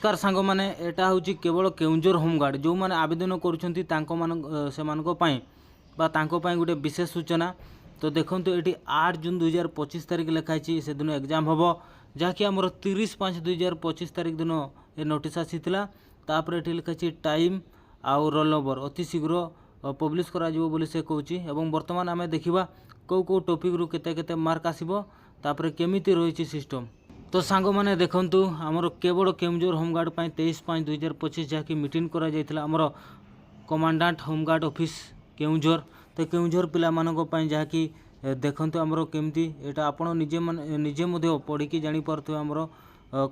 ନମସ୍କାର ସାଙ୍ଗମାନେ, ଏଇଟା ହେଉଛି କେବଳ କେଉଁଝର ହୋମଗାର୍ଡ଼ ଯେଉଁମାନେ ଆବେଦନ କରୁଛନ୍ତି, ତାଙ୍କମାନଙ୍କ ସେମାନଙ୍କ ପାଇଁ ବା ତାଙ୍କ ପାଇଁ ଗୋଟେ ବିଶେଷ ସୂଚନା। ତ ଦେଖନ୍ତୁ, ଏଠି 8 ଜୁନ୍ 2025 ତାରିଖ ଲେଖା ହେଇଛି, ସେଦିନ ଏକ୍ଜାମ୍ ହେବ, ଯାହାକି ଆମର 30/5/2025 ତାରିଖ ଦିନ ଏ ନୋଟିସ୍ ଆସିଥିଲା। ତାପରେ ଏଠି ଲେଖା ହେଇଛି ଟାଇମ୍ ଆଉ ରୋଲ୍ ନମ୍ବର ଅତି ଶୀଘ୍ର ପବ୍ଲିଶ କରାଯିବ ବୋଲି ସେ କହୁଛି। ଏବଂ ବର୍ତ୍ତମାନ ଆମେ ଦେଖିବା କେଉଁ କେଉଁ ଟପିକ୍ରୁ କେତେ କେତେ ମାର୍କ ଆସିବ, ତାପରେ କେମିତି ରହିଛି ସିଷ୍ଟମ୍। ତ ସାଙ୍ଗମାନେ ଦେଖନ୍ତୁ, ଆମର କେବଳ କେଉଁଝର ହୋମଗାର୍ଡ଼ ପାଇଁ 23/5/2025 ଯାହାକି ମିଟିଂ କରାଯାଇଥିଲା ଆମର କମାଣ୍ଡାଣ୍ଟ ହୋମଗାର୍ଡ଼ ଅଫିସ୍ କେଉଁଝର। ତ କେଉଁଝର ପିଲାମାନଙ୍କ ପାଇଁ ଯାହାକି ଦେଖନ୍ତୁ ଆମର କେମିତି ଏଇଟା ଆପଣ ନିଜେ ମାନେ ନିଜେ ମଧ୍ୟ ପଢ଼ିକି ଜାଣିପାରୁଥିବେ ଆମର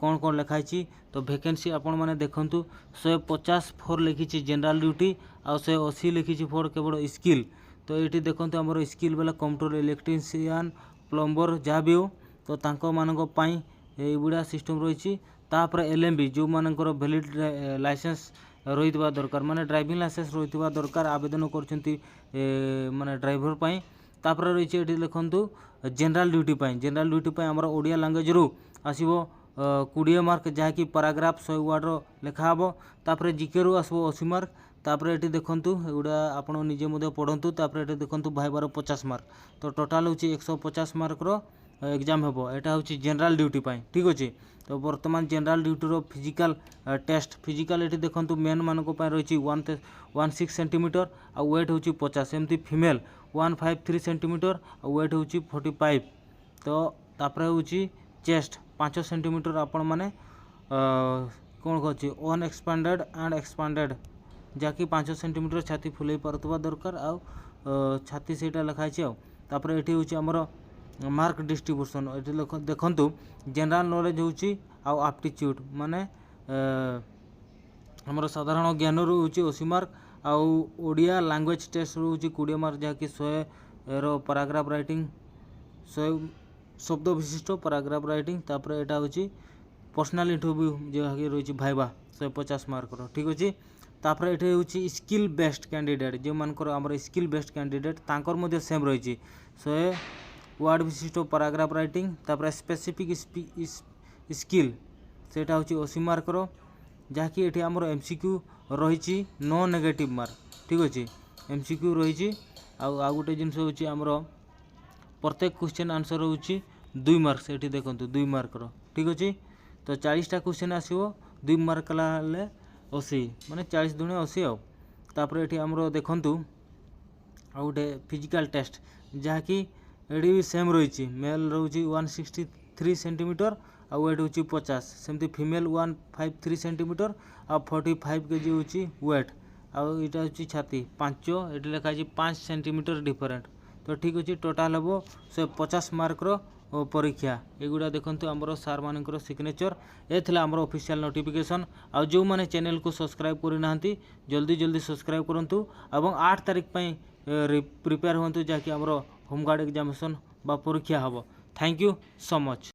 କ'ଣ କ'ଣ ଲେଖା ହେଇଛି। ତ ଭେକେନ୍ସି ଆପଣମାନେ ଦେଖନ୍ତୁ, 150 ଫର୍ ଲେଖିଛି ଜେନେରାଲ ଡ୍ୟୁଟି ଆଉ 180 ଲେଖିଛି ଫର୍ କେବଳ ସ୍କିଲ୍। ତ ଏଇଠି ଦେଖନ୍ତୁ, ଆମର ସ୍କିଲ୍ ବାଲା କମ୍ପ୍ୟୁଟର, ଇଲେକ୍ଟ୍ରିସିଆନ୍, ପ୍ଲମ୍ବର ଯାହା ବି ହେଉ, ତ ତାଙ୍କମାନଙ୍କ ପାଇଁ ଏଇଭଳିଆ ସିଷ୍ଟମ୍ ରହିଛି। ତାପରେ ଏଲ୍ ଏମ୍ ବି, ଯେଉଁମାନଙ୍କର ଭ୍ୟାଲିଡ଼ ଲାଇସେନ୍ସ ରହିଥିବା ଦରକାର, ମାନେ ଡ୍ରାଇଭିଂ ଲାଇସେନ୍ସ ରହିଥିବା ଦରକାର, ଆବେଦନ କରୁଛନ୍ତି ମାନେ ଡ୍ରାଇଭର ପାଇଁ। ତାପରେ ରହିଛି ଏଠି ଦେଖନ୍ତୁ ଜେନେରାଲ ଡ୍ୟୁଟି ପାଇଁ। ଜେନେରାଲ ଡ୍ୟୁଟି ପାଇଁ ଆମର ଓଡ଼ିଆ ଲାଙ୍ଗୁଏଜରୁ ଆସିବ 20 ମାର୍କ, ଯାହାକି ପାରାଗ୍ରାଫ 100 ୱାର୍ଡ଼ର ଲେଖା ହେବ। ତାପରେ ଜିକେରୁ ଆସିବ 80 ମାର୍କ। ତାପରେ ଏଠି ଦେଖନ୍ତୁ, ଏଗୁଡ଼ା ଆପଣ ନିଜେ ମଧ୍ୟ ପଢ଼ନ୍ତୁ। ତାପରେ ଏଠି ଦେଖନ୍ତୁ, ଭାଇବାର 50 ମାର୍କ। ତ ଟୋଟାଲ୍ ହେଉଛି 150 ମାର୍କର ଏକ୍ଜାମ୍ ହେବ। ଏଇଟା ହେଉଛି ଜେନେରାଲ ଡ୍ୟୁଟି ପାଇଁ, ଠିକ୍ ଅଛି। ତ ବର୍ତ୍ତମାନ ଜେନେରାଲ ଡ୍ୟୁଟିର ଫିଜିକାଲ ଟେଷ୍ଟ, ଫିଜିକାଲ ଏଠି ଦେଖନ୍ତୁ, ମେନ୍ ମାନଙ୍କ ପାଇଁ ରହିଛି 116 ସେଣ୍ଟିମିଟର ଆଉ ୱେଟ୍ ହେଉଛି 50। ଏମିତି ଫିମେଲ୍ 153 ସେଣ୍ଟିମିଟର ଆଉ ୱେଟ୍ ହେଉଛି 45। ତ ତାପରେ ହେଉଛି ଚେଷ୍ଟ 5 ସେଣ୍ଟିମିଟର, ଆପଣମାନେ କ'ଣ କହୁଛି ଅନ୍ ଏକ୍ସପାଣ୍ଡେଡ଼ ଆଣ୍ଡ ଏକ୍ସପାଣ୍ଡେଡ଼, ଯାହାକି 5 ସେଣ୍ଟିମିଟର ଛାତି ଫୁଲେଇ ପାରୁଥିବା ଦରକାର ଆଉ ଛାତି ସେଇଟା ଲେଖା ହେଇଛି। ଆଉ ତାପରେ ଏଠି ହେଉଛି ଆମର ମାର୍କ ଡିଷ୍ଟ୍ରିବ୍ୟୁସନ୍। ଏଠି ଦେଖନ୍ତୁ, ଜେନେରାଲ ନଲେଜ ହେଉଛି ଆଉ ଆପ୍ଟିଚ୍ୟୁଡ଼, ମାନେ ଆମର ସାଧାରଣ ଜ୍ଞାନରୁ ହେଉଛି 80 ମାର୍କ ଆଉ ଓଡ଼ିଆ ଲାଙ୍ଗୁଏଜ ଟେଷ୍ଟରୁ ହେଉଛି 20 ମାର୍କ, ଯାହାକି 100ର ପାରାଗ୍ରାଫ ରାଇଟିଂ, 100 ଶବ୍ଦ ବିଶିଷ୍ଟ ପାରାଗ୍ରାଫ ରାଇଟିଂ। ତାପରେ ଏଇଟା ହେଉଛି ପର୍ସନାଲ ଇଣ୍ଟରଭ୍ୟୁ, ଯାହାକି ରହିଛି ଭାଇବା 150 ମାର୍କର, ଠିକ୍ ଅଛି। ତାପରେ ଏଠି ହେଉଛି ସ୍କିଲ୍ ବେସ୍ଡ କ୍ୟାଣ୍ଡିଡେଟ୍, ଯେଉଁମାନଙ୍କର ଆମର ସ୍କିଲ୍ ବେସ୍ଡ କ୍ୟାଣ୍ଡିଡେଟ୍, ତାଙ୍କର ମଧ୍ୟ ସେମ୍ ରହିଛି, 100 ୱାର୍ଡ଼ ବିଶିଷ୍ଟ ପାରାଗ୍ରାଫ ରାଇଟିଂ। ତାପରେ ସ୍ପେସିଫିକ୍ ସ୍କିଲ୍, ସେଇଟା ହେଉଛି 80 ମାର୍କର, ଯାହାକି ଏଠି ଆମର ଏମ୍ ସି କ୍ୟୁ ରହିଛି, ନୋ ନେଗେଟିଭ୍ ମାର୍କ, ଠିକ୍ ଅଛି। ଏମ୍ ସି କ୍ୟୁ ରହିଛି। ଆଉ ଆଉ ଗୋଟେ ଜିନିଷ ହେଉଛି ଆମର ପ୍ରତ୍ୟେକ କ୍ୱେଶ୍ଚନ୍ ଆନ୍ସର୍ ହେଉଛି 2 ମାର୍କ। ଏଠି ଦେଖନ୍ତୁ, 2 ମାର୍କର, ଠିକ୍ ଅଛି। ତ 40ଟା କ୍ୱେଶ୍ଚନ୍ ଆସିବ, 2 ମାର୍କ ହେଲେ 80, ମାନେ 40 ଦୁଣେ 80। ଆଉ ତାପରେ ଏଠି ଆମର ଦେଖନ୍ତୁ ଆଉ ଗୋଟେ ଫିଜିକାଲ୍ ଟେଷ୍ଟ, ଯାହାକି ଏଠି ବି ସେମ୍ ରହିଛି। ମେଲ୍ ରହୁଛି 163 ସେଣ୍ଟିମିଟର ଆଉ ୱେଟ୍ ହେଉଛି 50। ସେମିତି ଫିମେଲ୍ 153 ସେଣ୍ଟିମିଟର ଆଉ 45 କେଜି ହେଉଛି ୱେଟ୍। ଆଉ ଏଇଟା ହେଉଛି ଛାତି 5, ଏଠି ଲେଖା ହେଇଛି 5 ସେଣ୍ଟିମିଟର ଡିଫରେଣ୍ଟ। ତ ଠିକ୍ ଅଛି, ଟୋଟାଲ୍ ହେବ 150 ମାର୍କର ପରୀକ୍ଷା। ଏଗୁଡ଼ା ଦେଖନ୍ତୁ ଆମର ସାର୍ମାନଙ୍କର ସିଗ୍ନେଚର୍। ଏ ଥିଲା ଆମର ଅଫିସିଆଲ୍ ନୋଟିଫିକେସନ୍। ଆଉ ଯେଉଁମାନେ ଚ୍ୟାନେଲକୁ ସବସ୍କ୍ରାଇବ୍ କରିନାହାନ୍ତି, ଜଲ୍ଦି ଜଲ୍ଦି ସବସ୍କ୍ରାଇବ୍ କରନ୍ତୁ ଏବଂ 8 ତାରିଖ ପାଇଁ ପ୍ରିପେୟାର ହୁଅନ୍ତୁ, ଯାହାକି ଆମର ହୋମଗାର୍ଡ଼ ଏକ୍ଜାମିନେସନ୍ ବା ପରୀକ୍ଷା ହେବ। Thank you so much.